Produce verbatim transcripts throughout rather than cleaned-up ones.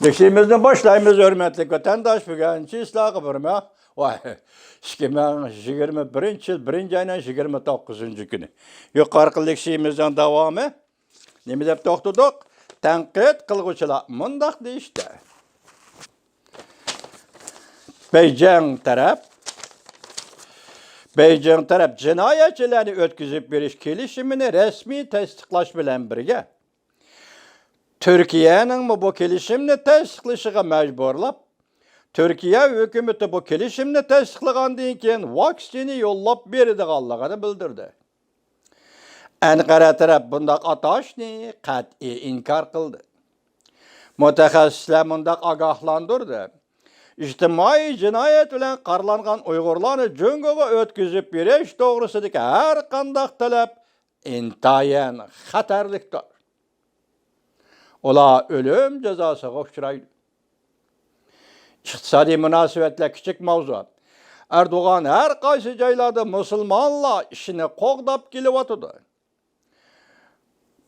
لېكسىيىمىزنى باشلايمىز، ھۆرمەتلىك ۋەتەنداش. بۈگۈن چىسلاغا بىرمە، ۋاي، ئىككى مىڭ يىگىرمە بىرىنچى يىل بىرىنچى ئاينىڭ يىگىرمە توققۇزىنچى كۈنى. يۇقىرىقى لېكسىيىمىزنىڭ داۋامى. نېمە دەپ توختىدۇق؟ تەنقىد قىلغۇچىلار مۇنداق دېيىشتى. بېيجىڭ تەرەپ، بېيجىڭ تەرەپ جىنايەتچىلەرنى ئۆتكۈزۈپ بېرىش كېلىشىمىنى رەسمىي تەستىقلاش بىلەن بىرگە، تۈركىيەنىڭمۇ بۇ كېلىشىمنى تەستىقلىشىغا مەجبۇرلاپ، تۈركىيە ھۆكۈمىتى بۇ كېلىشىمنى تەستىقلىغاندىن كېيىن ۋاكسىنا يوللاپ بېرىدىغانلىقىنى بىلدۈردى. ئەنقەرە تەرەپ بۇنداق ئاتاشنى قەتئىي ئىنكار قىلدى. مۇتەخەسسىسلەر مۇنداق ئاگاھلاندۇردى: ئىجتىمائىي جىنايەت بىلەن قارىلانغان ئۇيغۇرلارنى جۇڭگوغا ئۆتكۈزۈپ بېرىش توغرىسىدىكى ھەر قانداق تەلەپ ئىنتايىن خەتەرلىكتۇر. ئۇلار ئۆلۈم جازاسىغا ئۇچرايدۇ. ئىقتىسادىي مۇناسىۋەتلەر كىچىك ماۋزۇ. ئەردوغان ھەر قايسى جايلاردا مۇسۇلمانلار ئىشىنى قوغداپ كېلىۋاتىدۇ.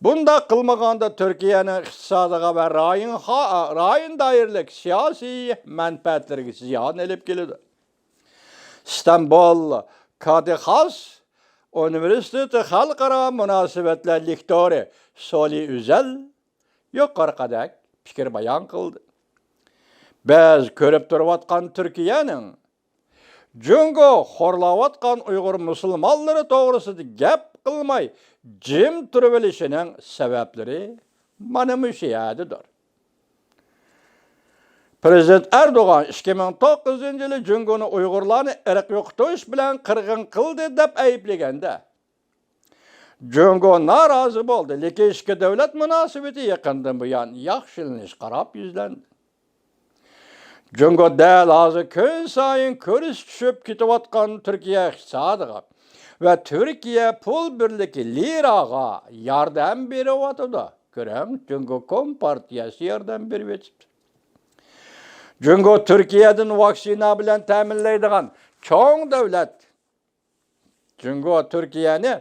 بۇنداق قىلمىغاندا تۈركىيەنىڭ ئىقتىسادىغا ۋە رايون خا-، رايون دائىرىلىك سىياسىي مەنپەئەتلىرىگە زىيان ئېلىپ كېلىدۇ. ئىستانبۇل كادىخاس ئۇنىۋېرسىتېتى خەلقئارا مۇناسىۋەتلەر لېكتورى سولى ئۈزەل يۇقىرىقىدەك پىكىر بايان قىلدى. بىز كۆرۈپ تۇرۇۋاتقان تۈركىيەنىڭ جۇڭگو خورلاۋاتقان ئۇيغۇر مۇسۇلمانلىرى توغرىسىدا گەپ قىلماي جىم تۇرۇۋېلىشىنىڭ سەۋەبلىرى مانا مۇشۇ يەردىدۇر. پىرېزىدېنت ئەردوغان ئىككى مىڭ توققۇزىنچى يىلى جۇڭگونى ئۇيغۇرلارنى ئىرق يوقىتىش بىلەن قىرغىن قىلدى دەپ ئەيىبلىگەندە، جۇڭگو نارازى بولدى، لېكىن ئىككى دۆلەت مۇناسىۋىتى يېقىندىن بۇيان ياخشىلىنىشقا قاراپ يۈزلەندى. جۇڭگو دەل ھازىر كۈنسايىن كۈرىسى چۈشۈپ كېتىۋاتقان تۈركىيە ئىقتىسادىغا ۋە تۈركىيە پۇل بىرلىكى لىراغا ياردەم بېرىۋاتىدۇ. كۆرۈڭ، جۇڭگو كومپارتىيەسى ياردەم بېرىۋېتىپتۇ. جۇڭگو تۈركىيەدىن ۋاكسىنا بىلەن تەمىنلەيدىغان چوڭ دۆلەت. جۇڭگو تۈركىيەنى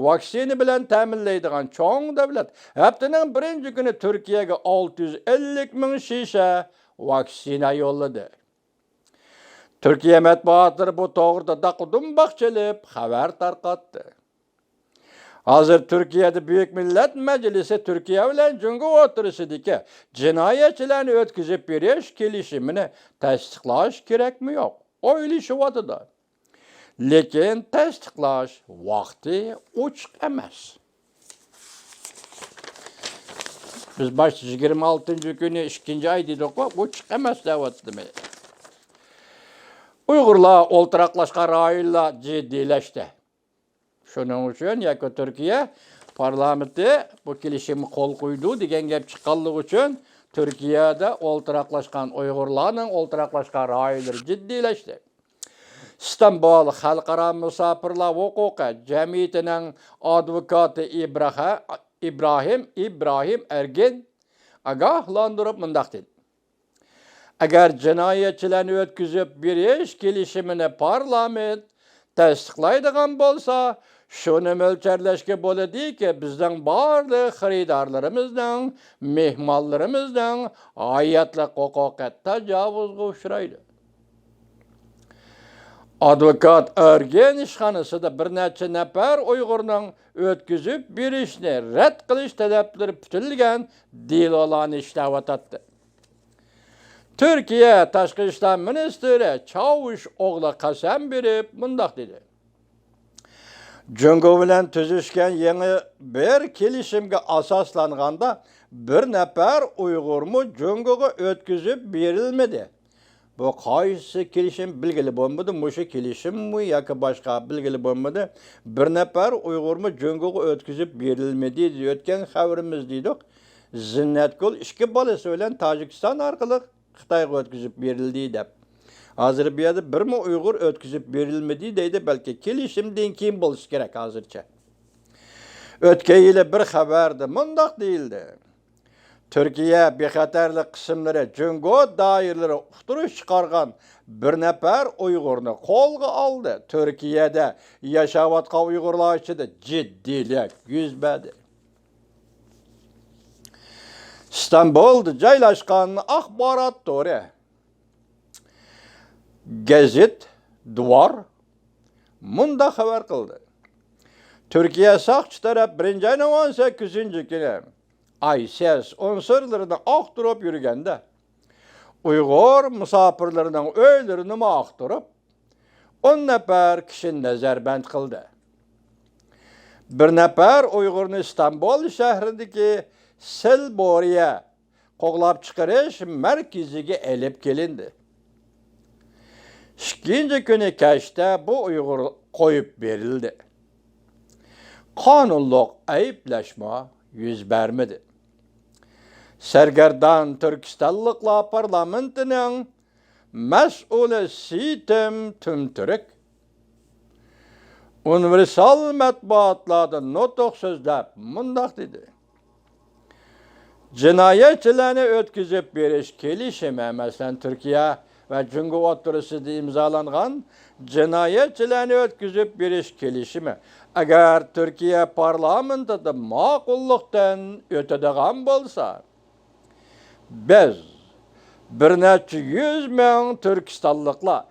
ۋاكسىنا بىلەن تەمىنلەيدىغان چوڭ دۆلەت. ھەپتىنىڭ بىرىنچى كۈنى تۈركىيەگە ئالتە يۈز ئەللىك مىڭ شىشە ۋاكسىنا يوللىدى. تۈركىيە مەتبۇئاتلىرى بۇ توغرىدا داقا-دۇمباق چېلىپ خەۋەر تارقاتتى. ھازىر تۈركىيەدە بۈيۈك مىللەت مەجلىسى تۈركىيە بىلەن جۇڭگو ئوتتۇرىسىدىكى جىنايەتچىلەرنى ئۆتكۈزۈپ بېرىش كېلىشىمىنى تەستىقلاش كېرەكمۇ يوق، ئويلىشىۋاتىدۇ. لېكىن تەستىقلاش ۋاقتى ئوچۇق ئەمەس. بىز باشتا يىگىرمە ئالتىنچى كۈنى ئىككىنچى ئاي دېدۇققۇ، ئوچۇق ئەمەس دەۋاتىمىز. ئۇيغۇرلار ئولتۇراقلاشقان رايونلار جىددىيلەشتى. شۇنىڭ ئۈچۈن ياكى تۈركىيە پارلامېنتى بۇ كېلىشىمگە قول قويدى دېگەن گەپ چىققانلىقى ئۈچۈن تۈركىيەدە ئولتۇراقلاشقان ئۇيغۇرلارنىڭ ئولتۇراقلاشقان رايونلىرى جىددىيلەشتى. ئىستانبۇل خەلقئارا مۇساپىرلار ھوقۇقى جەمئىيىتىنىڭ ئادۋوكاتى ئىبراھە-، ئىبراھىم، ئىبراھىم ئەرگىن ئاگاھلاندۇرۇپ مۇنداق دېدى: ئەگەر جىنايەتچىلەرنى ئۆتكۈزۈپ بېرىش كېلىشىمىنى پارلامېنت تەستىقلايدىغان بولسا، شۇنى مۆلچەرلەشكە بولىدۇكى، بىزنىڭ بارلىق خېرىدارلىرىمىزنىڭ، مېھمانلىرىمىزنىڭ ھاياتلىق ھوقۇقى تاجاۋۇزغا ئۇچرايدۇ. ئادۋوكات ئۆرگەن ئىشخانىسىدا بىر نەچچە نەپەر ئۇيغۇرنىڭ ئۆتكۈزۈپ بېرىشنى رەت قىلىش تەلەپلىرى پۈتۈلگەن دېلولارنى ئىشلەۋاتاتتى. تۈركىيە تاشقى ئىشلار مىنىستىرى چاۋۇش ئوغلى قەسەم بېرىپ مۇنداق دېدى: جۇڭگو بىلەن تۈزۈشكەن يېڭى بىر كېلىشىمگە ئاساسلانغاندا، بىر نەپەر ئۇيغۇرمۇ جۇڭگوغا ئۆتكۈزۈپ بېرىلمىدى. بۇ قايسى كېلىشىم بىلگىلى بولمىدى، مۇشۇ كېلىشىممۇ ياكى باشقا بىلگىلى بولمىدى. بىر نەپەر ئۇيغۇرمۇ جۇڭگوغا ئۆتكۈزۈپ بېرىلمىدى، ئۆتكەن خەۋىرىمىز دېدۇق. زىننەتگۈل ئىككى بالىسى بىلەن تاجىكىستان ئارقىلىق خىتايغا ئۆتكۈزۈپ بېرىلدى دەپ. ھازىر بۇ يەردە بىرمۇ ئۇيغۇر ئۆتكۈزۈپ بېرىلمىدى دەيدۇ، بەلكى كېلىشىمدىن كېيىن بولسا كېرەك ھازىرچە. ئۆتكەن يىلى بىر خەۋەردە مۇنداق دېيىلدى: تۈركىيە بىخەتەرلىك قىسىملىرى جۇڭگو دائىرىلىرى ئۇقتۇرۇش چىقارغان بىر نەپەر ئۇيغۇرنى قولغا ئالدى. تۈركىيەدە ياشاۋاتقان ئۇيغۇرلار ئىچىدە جىددىيلىك يۈز بەردى. ئىستانبۇلدا جايلاشقان ئاخبارات تورى گېزىت دۇۋار مۇنداق خەۋەر قىلدى: تۈركىيە ساقچى تەرەپ بىرىنچى ئاينىڭ ئون سەككىزىنچى كۈنى ئايسىس ئۇنسۇرلىرىنى ئاختۇرۇپ يۈرگەندە، ئۇيغۇر مۇساپىرلىرىنىڭ ئۆيلىرىنىمۇ ئاختۇرۇپ، ئون نەپەر كىشىنى نەزەربەند قىلدى. بىر نەپەر ئۇيغۇرنى ئىستانبۇل شەھىرىدىكى سىلبورىيە قوغلاپ چىقىرىش مەركىزىگە ئېلىپ كېلىندى. ئىككىنچى كۈنى كەچتە بۇ ئۇيغۇر قويۇپ بېرىلدى. قانۇنلۇق ئەيىبلەشمۇ يۈز بەرمىدى. سەرگەردان تۈركىستانلىقلار پارلامېنتىنىڭ مەسئۇلى سىتىم تۈمتۈرك ئۇنىۋېرسال مەتبۇئاتلاردا نۇتۇق سۆزلەپ مۇنداق دېدى: جىنايەتچىلەرنى ئۆتكۈزۈپ بېرىش كېلىشىمى، مەسىلەن، تۈركىيە ۋە جۇڭگو ئوتتۇرىسىدا ئىمزالانغان جىنايەتچىلەرنى ئۆتكۈزۈپ بېرىش كېلىشىمى، ئەگەر تۈركىيە پارلامېنتىدا ماقۇللۇقتىن ئۆتىدىغان بولسا، بىز بىر نەچچە يۈز مىڭ تۈركىستانلىقلار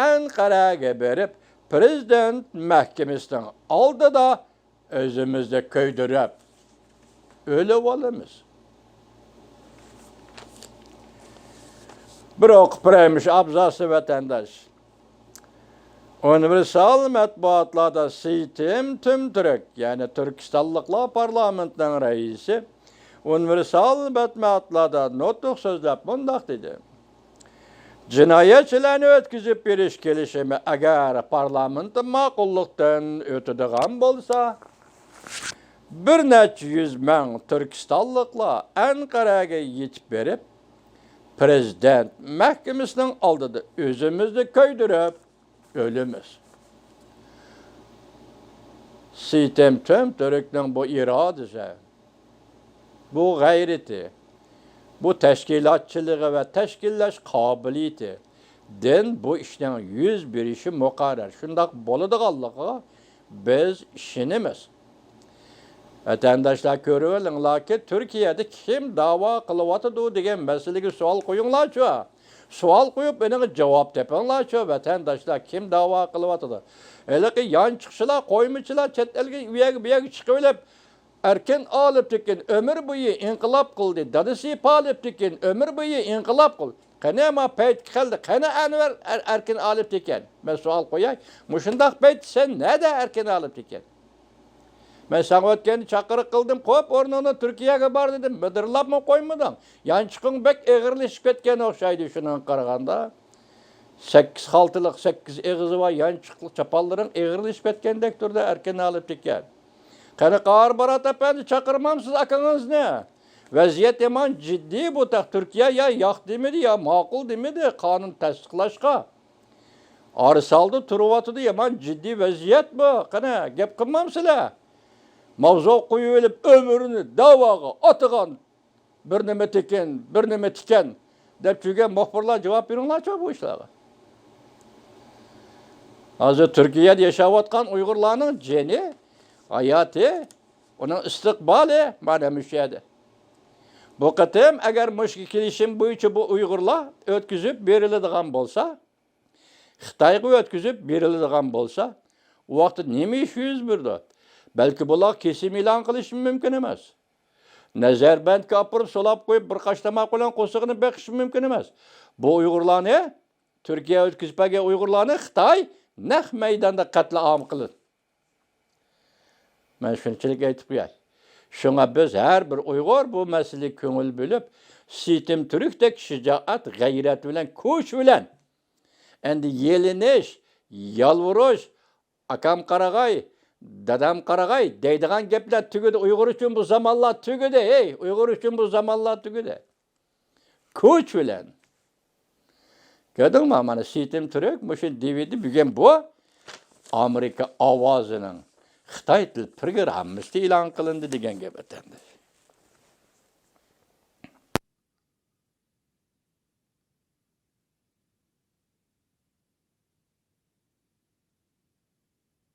ئەنقەرەگە بېرىپ، پىرېزىدېنت مەھكىمىسىنىڭ ئالدىدا ئۆزىمىزنى كۆيدۈرۈپ ئۆلۈۋالىمىز. بىر ئوقۇپ بېرەيمىش ئابزاسى ۋەتەنداش. ئۇنىۋېرسال مەتبۇئاتلاردا سىتىم تۈمتۈرك، يەنى تۈركىستانلىقلار پارلامېنتىنىڭ رەئىسى، ئۇنىۋېرسال مەتبۇئاتلاردا نۇتۇق سۆزلەپ مۇنداق دېدى: جىنايەتچىلەرنى ئۆتكۈزۈپ بېرىش كېلىشىمى ئەگەر پارلامېنت ماقۇللۇقتىن ئۆتىدىغان بولسا، بىر نەچچە يۈز مىڭ تۈركىستانلىقلار ئەنقەرەگە يېتىپ بېرىپ، پىرېزىدېنت مەھكىمىسىنىڭ ئالدىدا ئۆزىمىزنى كۆيدۈرۈپ ئۆلىمىز. سىتىم تۈمتۈركنىڭ بۇ ئىرادىسى، بۇ غەيرىتى، بۇ تەشكىلاتچىلىقى ۋە تەشكىللەش قابىلىيىتىدىن بۇ ئىشنىڭ يۈز بېرىشى مۇقەررەر. شۇنداق بولىدىغانلىقىغا بىز ئىشىنىمىز. ۋەتەنداشلار، كۆرۈۋېلىڭلاركى، تۈركىيەدە كىم داۋا قىلىۋاتىدۇ دېگەن مەسىلىگە سوئال قويۇڭلارچۇ. سوئال قويۇپ، ئېنىقى جاۋاب تېپىڭلارچۇ، ۋەتەنداشلار، كىم داۋا قىلىۋاتىدۇ؟ ھېلىقى يانچۇقچىلار، قويمىچىلار، چەت ئەلگە، ئۇ يەرگە، بۇ يەرگە چىقىۋېلىپ، ئەركىن ئالىپتېكىن ئۆمۈر بويى ئىنقىلاب قىلدى، دادىسى پالىپتېكىن ئۆمۈر بويى ئىنقىلاب قىلدى. قېنى ما پەيتكە كەلدى، قېنى ئەنۋەر ئەر-، ئەركىن ئالىپتېكەن؟ مەن سوئال قوياي، مۇشۇنداق پەيتتە سەن نەدە ئەركىن ئالىپتېكەن؟ مەن ساڭا ئۆتكەندە چاقىرىق قىلدىم، قوپ ئورنۇڭدىن تۈركىيەگە بار دېدىم، مىدىرلاپمۇ قويمىدىڭ. يانچۇقۇڭ بەك ئېغىرلىشىپ كەتكەن ئوخشايدۇ، شۇنىڭغا قارىغاندا. سەككىز خالتىلىق، سەككىز ئېغىزى بار يانچۇقلۇق چاپانلىرىڭ ئېغىرلىشىپ كەتكەندەك تۇردى، ئەركىن ئالىپتېكەن. قېنى قاھار بارات ئەپەندى، چاقىرمامسىز ئاكىڭىزنى؟ ۋەزىيەت يامان جىددىي بۇ تاق. تۈركىيە يا ياق دېمىدى، يا ماقۇل دېمىدى قانۇن تەستىقلاشقا. ئارىسالدا تۇرۇۋاتىدۇ، يامان جىددىي ۋەزىيەت بۇ. قېنى، گەپ قىلمامسىلەر؟ ماۋزۇ قويۇۋېلىپ، ئۆمرىنى داۋاغا ئاتىغان بىر نېمە تېكىن، بىر نېمە تىكەن دەپ يۈرگەن مۇخبىرلار جاۋاب بېرىڭلارچۇ بۇ ئىشلارغا. ھازىر تۈركىيەدە ياشاۋاتقان ئۇيغۇرلارنىڭ جېنى، ھاياتى، ئۇنىڭ ئىستىقبالى مانا مۇشۇ يەردە. بۇ قېتىم ئەگەر مۇشۇ كېلىشىم بويىچە بۇ ئۇيغۇرلار ئۆتكۈزۈپ بېرىلىدىغان بولسا، خىتايغا ئۆتكۈزۈپ بېرىلىدىغان بولسا، ئۇ ۋاقىتتا نېمە ئىش يۈز بېرىدۇ؟ بەلكى بۇلارغا كېسىم ئېلان قىلىشمۇ مۇمكىن ئەمەس. نەزەربەندكە ئاپىرىپ سولاپ قويۇپ، بىر قاش تاماق بىلەن قورسىقىنى بېقىشمۇ مۇمكىن ئەمەس. بۇ ئۇيغۇرلارنى، تۈركىيە ئۆتكۈزۈپ بەرگەن ئۇيغۇرلارنى خىتاي نەق مەيداندا قەتلىئام قىلىدۇ. مەن شۇنچىلىك ئېيتىپ قوياي. شۇڭا بىز ھەر بىر ئۇيغۇر بۇ مەسىلىگە كۆڭۈل بۆلۈپ، سىتىم تۈركتەك شىجائەت، غەيرەت بىلەن، كۈچ بىلەن ئەمدى يېلىنىش، يالۋۇرۇش، «ئاكام قارىغاي، دادام قارىغاي» دەيدىغان گەپلەر تۈگىدى. ئۇيغۇر ئۈچۈن بۇ زامانلار تۈگىدى. ھەي، ئۇيغۇر ئۈچۈن بۇ زامانلار تۈگىدى. كۈچ بىلەن. كۆردۈڭمۇ؟ مانا سىتىم تۈرك مۇشۇ دېۋىدى. بۈگۈن بۇ ئامېرىكا ئاۋازىنىڭ خىتاي تىل پروگراممىسى ئېلان قىلىندى دېگەن گەپ ئەتەندى.